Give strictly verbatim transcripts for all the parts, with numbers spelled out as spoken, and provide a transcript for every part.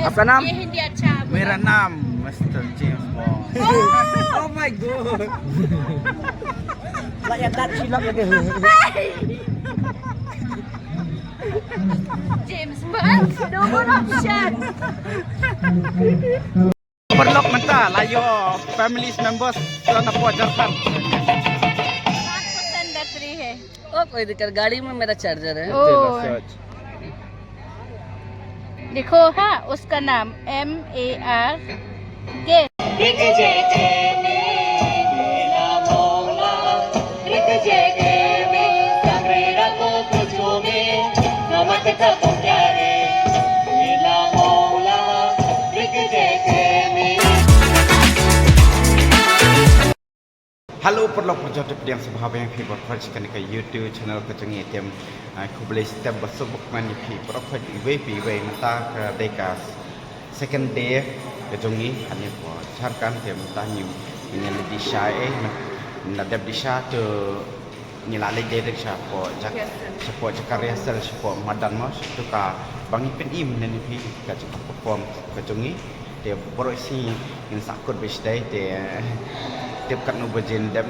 आपका नाम? ये हिंदी अच्छा है। मेरा नाम मिस्टर जेम्स बॉन्ड। Oh my God. Like that, she look like a James Bond, no more option. Paralok mynta la ïoh family members sa na pdeng Jharkhand. सात percent battery है। ओ, कोई दिक्कत, गाड़ी में मेरा चार्जर है। ओ। देखो, हाँ, उसका नाम M A R K। Hello paralok parajor, te pdiang sngewbha ïa phi baroh khoit sha kane ka YouTube channel ka jong ngi. Te, ah, khublei step ba suk bok man ïa phi baroh khoit iwei pa iwei. Mynta ka dei ka second day ka jong ngi hangne hapoh Jharkhand. Te mynta ngi, ngi la dep sha, eh, ngi la dep sha te ngi la leit direct sha hapoh Jak-, sha hapoh jaka rehearsal, sha hapoh madan mo, sha tu kaba ngi pyni mynne ïa phi ka jaka perform ka jong ngi. Te baroh shi ngin sa kut beit sha dei, te tip katno baje ngin dep,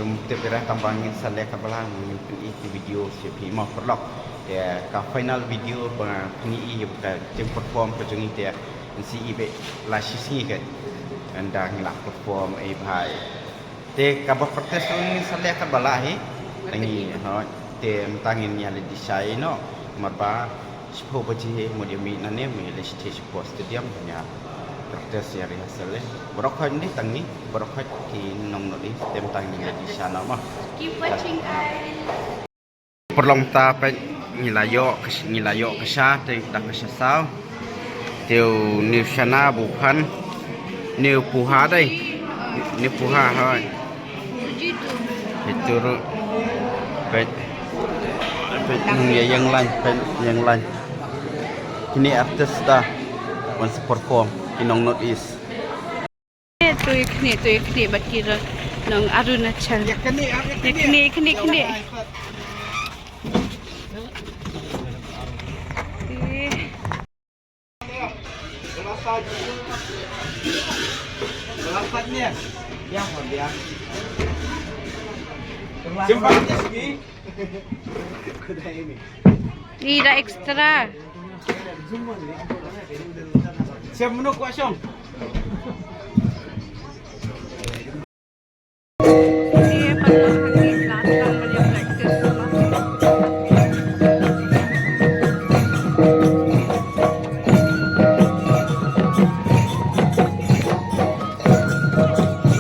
ym tip ïa, tang ba ngin sa leh katba lah ngin pyni ki video sha phi mo paralok. Te ka final video ba pyni ïa ka jingperform ka jong ngi te ngin sa ïohi beit la shi sngi kat. Ynda ngi la perform ei bhai. Te kaba practice ruh ngin sa leh katba lah hi. Te ngi, hooid, te mynta ngin ïa leit dih shai noh. Namar ba shiphew baje mut ïa mih nangne, mut ïa leit sha stadium, ïa practice, ïa rehearsal, eh. Baroh khoit ngi, tang ngi baroh khoit ki nong North East, te mynta ngin ïa leit dih shai noh mo. Keep watching, guys. Paralok mynta peit ngi la ïoh ka sh-, ngi la ïoh ka sha, te da ka sha saw. Te une u shana ba u phan, une u puha dei. Une u puha, hooid. Peit tu ruh. Peit. Peit ngi ïeng lain, peit ïeng lain. Kine artist da wan sa perform, ki nong North East. Tu ïa khnieh, tu ïa khnieh bad ki nong Arunachal. Ïa khnieh, ïa khnieh, khnieh, khnieh. Eh. Ih, da extra.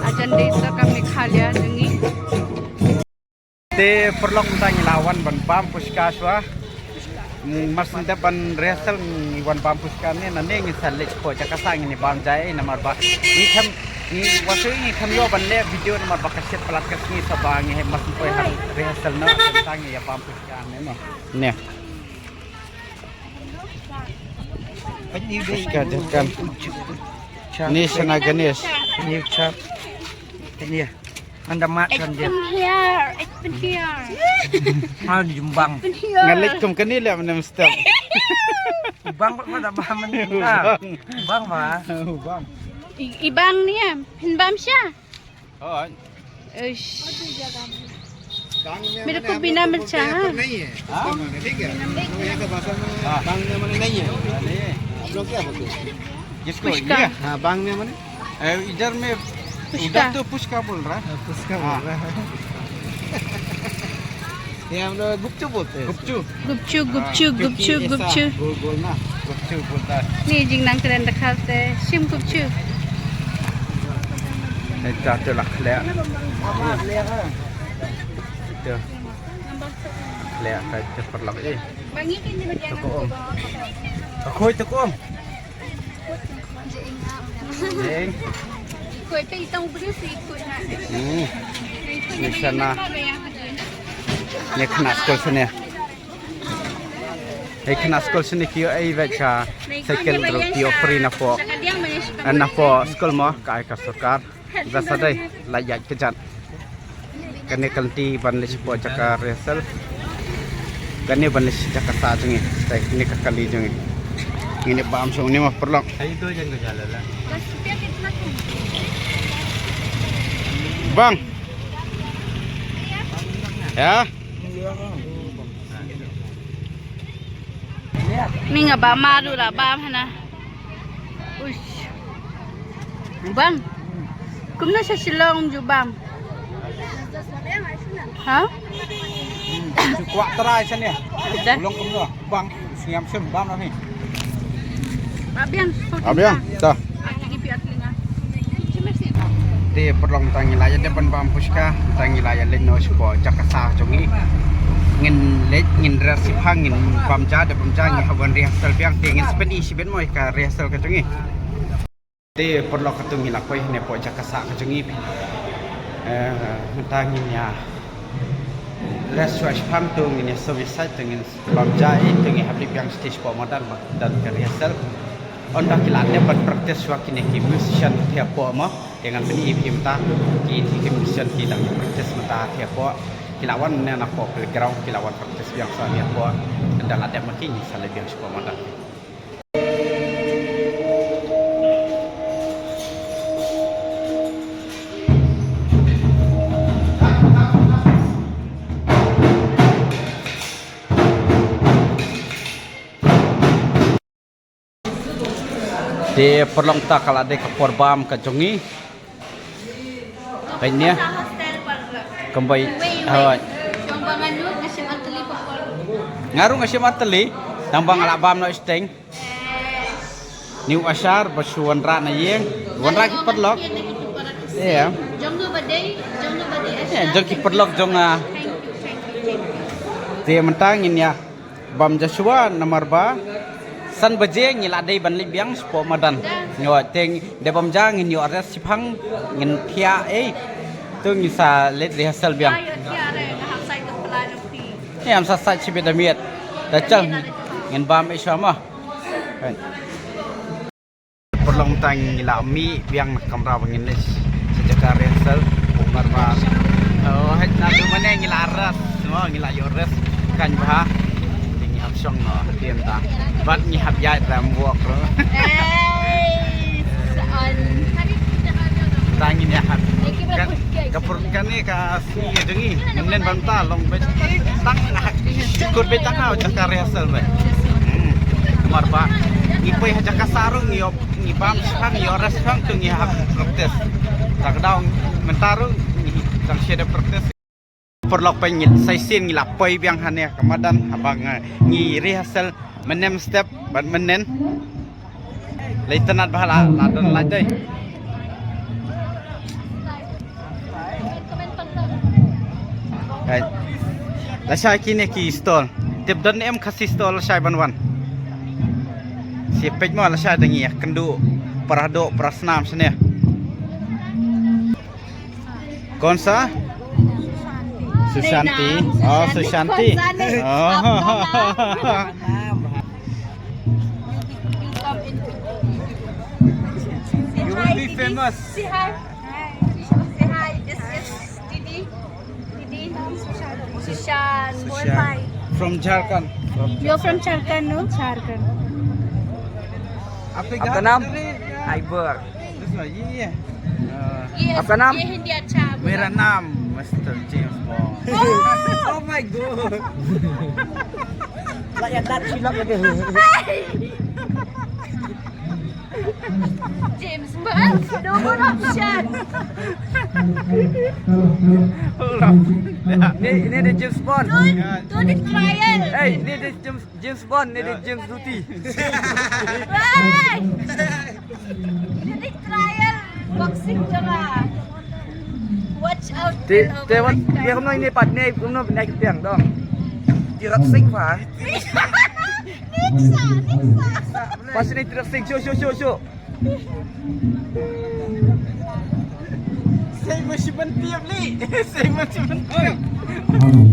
Ajan dei sa ka Meghalaya jong ngi. Te paralok, mynta ngi la wan ban bam puchka shuwa. Mar shu dep ban rehearsal ngi wan bam puchka ne, nangne ngin sa leit sha jaka sah ngin ïa bam jai, namar ba ngi khlem, ngi wat shu, ngi khlem ïoh ban leh video namar ba ka shit palat ka sngi, sa ba ngi hap mar shu poi ha rehearsal noh, mynta ngi ïa bam puchka ne mo. Ne. Puchka Jharkhand. Ni shana Ganesh. Ni chap. Ni. Anda mat kan dia. Ich bin hier, ich bin hier. Ah, jumbang. Ich bin hier. Ngan leit kum kane leh mynne mynstep. Bang, bang, bang, bang. Bang, bang. Bang. I, i bang ni ya, phin bam sha. Oh. Uish. मेरे को बिना मिर्चा, हाँ। नहीं है। हाँ? ठीक है। यहाँ का भाषा में बांग में माने नहीं है। आप लोग क्या बोलते हैं? किसको? पुचका। ये? हाँ, बांग में माने? ए, इधर में, पुचका। उधर तो पुचका बोल रहा है। हाँ, पुचका बोल रहा है। ये हम लोग गुपचुप बोलते हैं। गुपचुप। Gupchup, gupchup, gupchup, gupchup. Gol, gol na. Gupchup बोलता है। Ni jingnang kren da khate shim gupchup. Ita tu la khleh. Ita. Khleh ka ita paralok eh. Tukum. Akoi tukum. Jing. Hmm. Ni shana. Ni khynnah skul shane. Ni khynnah skul shane ki ïoh ei beit ka cycle ruh ki ïoh free napoh. Napoh skul mo ka ai ka sorkar. Ba sa dei la ïaid ka jat. Kane ka lynti ban leit sha jaka rehearsal. Kane ban leit sha jaka sah jong ngi. Te kane ka kali jong ngi. Ngin ïa bam shong ni ma paralok. Bang. Ya. Ni nga ba ma du la bam hana. Uish. Bang. Kumno sha Shillong ju bam. Ha? Ju kwah try shane. Dah. Long kumno bang, sngem shim bam na ni. Abiang. Abiang. Dah. Te paralok, mynta ngi la ïa dep ban bam phuska, mynta ngi la ïa leit noh shapoh jaka sah jong ngi. Ngin leit, ngin rest shipang, ngin bam ja, dep bam ja ngi hap ban rehearsal biang, te ngin sa pyni shibit mo ïa ka rehearsal ka jong ngi. Te paralok, katto ngi la poi hangne hapoh jaka sah ka jong ngi. Eh, mynta ngin ïa rest shuwa shipang, to ngin ïa sum ïa sait, to ngin bam ja, eh, to ngin hap leit biang stage hapoh madan, madan ka rehearsal. Ynda ki la dep ban practice shuwa kine ki musician ki hapoh mo, te ngan pyni ïa phi mynta, ki, ki, ki musician ki dang practice mynta ki hapoh. Ki la wan ne napoh playground, ki la wan practice biang shuwa ki hapoh. Ynda la dep ma ki, ngin sa leit biang shapoh madan. Te paralok, ta ka la dei ka por bam ka jong ngi. Peit ne. Kumbai. Hoi. Nga ruh nga shim artylli. Tang ba nga la bam noh shiteng. Ni u Ashar ba shu wanrah na ïing. Wanrah ki paralok. Ïa. Ïa, jong ki paralok jong, ah. Te mynta ngin ïa bam ja shuwa namar ba san baje ngi la dei ban leit biang shapoh madan. Ngi wan te dei bam ja, ngin ïoh rest shipang, ngin thiah ei. To ngi sa leit rehearsal biang. Ïa, ym sa sait shibit da miet. Da chal ngin bam ei shuwa mo. Paralok, mynta ngi la mih biang na ka kamra ba ngin leit sha jaka rehearsal. Namar ba, oh, hei, naduh mynne ngi la rest mo, ngi la ïoh rest kane bha. Te ngi hap shong noh hadien ta. Bad ngi hap ïaid rem wok ruh. Ei, sa on. Mynta ngin ïa hap. Ka, ka pur kane ka Ïa jong ngi, mynnin bad mynta long bad tang ha, kut bad tang ha jaka rehearsal bad. Hmm. Namar ba ngi poi ha jaka sah ruh ngi ïoh, ngi bam shipang, ngi ïoh rest shipang, to ngi hap practice. Te ka daw mynta ruh ngi tang shu da practice. Paralok, peit ngi sa shisien ngi la poi biang hangne ha ka madan haba ngi rehearsal. Mynnin step bad mynnin. La itynnad bha, la, la don light dei. Right. Lashai kine ki stall. Tip don ne em Khasi stall lashai ban wan. Shi peit mo lashai, da ngi ïakynduh para doh para snam shane. कौन सा? सुशांति। Oh, Sushant. Oh. You will be famous. Say hi. Say hi. This is Didi. Didi. Sushant. Sushant. From Jharkhand. You're from Jharkhand, no? Jharkhand. आपका नाम? आइबर। ये, आपका नाम? ये हिंदी अच्छा है। मेरा नाम मिस्टर जेम्स बॉन्ड। Oh! Oh my God! Like that, she look like a James Bond, no more option. Hold up. Ni, ni dia James Bond. Don't, don't trial. Hey, ni dia James James Bond, ni dia James Duty. Woi! Ni trial boxing jela. Watch out. Te, te wan, te kumno ini pat ne, kumno ne ketiang dong. Tirak sing pa. Niksa, niksa. Pas ini tirak sing, shu, shu, shu, shu. Seng ma shi ban tiap li. Seng ma shi ban tiap.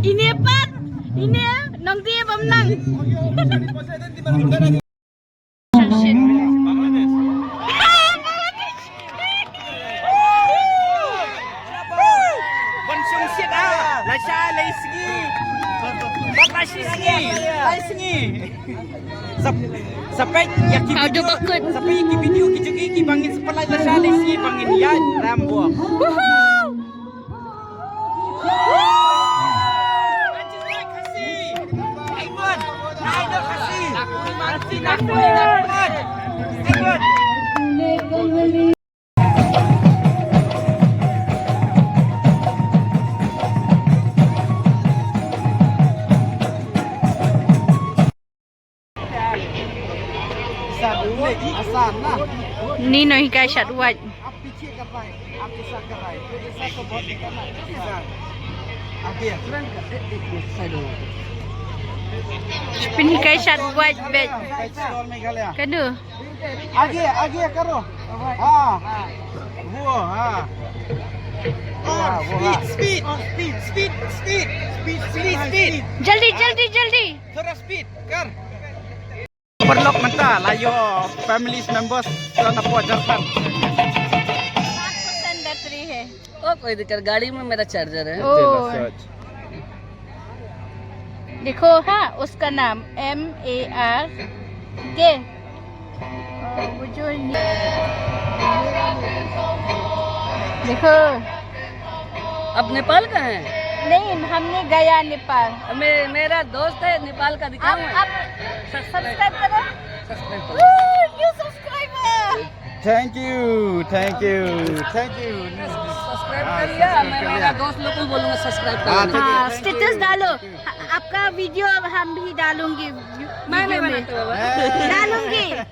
Ini pat. Ini nang dia bam nang. Ban song shit ah. La sha la isgi. Ban la Lai sngi. Sap- Sapet ïa ki video, sapet ïa ki video ki jong ngi kiba ngin sa pynlait lashai lai sngi ba ngin ïaid rambok. Nino hikai shad wait. Pynhikai shad wait bet. Kanu. आगे, आगे करो। हाँ। वो, हाँ। और speed, speed, speed, speed, speed, speed, speed, speed। जल्दी, जल्दी, जल्दी। थोड़ा speed कर। Paralok mynta la ïoh families members sa na pdeng Jharkhand. सात percent battery है। ओ, कोई दिक्कत, गाड़ी में मेरा चार्जर है। ओ। देखो, हाँ, उसका नाम एम ए आर के। वो जो देखो। आप नेपाल का हैं? नहीं, हमने गया नेपाल। मे-, मेरा दोस्त है नेपाल का, दिखाऊं आप, मैं? आप सब्सक्राइब करो। सब्सक्राइब करो। Ooh, new subscriber। Thank you, thank you, thank you। सब्सक्राइब कर लिया, मैं मेरा दोस्त लोग को भी बोलूंगा सब्सक्राइब करने। हाँ, status डालो। आपका वीडियो हम भी डालूंगी। मैं नहीं बनाता बाबा। डालूंगी।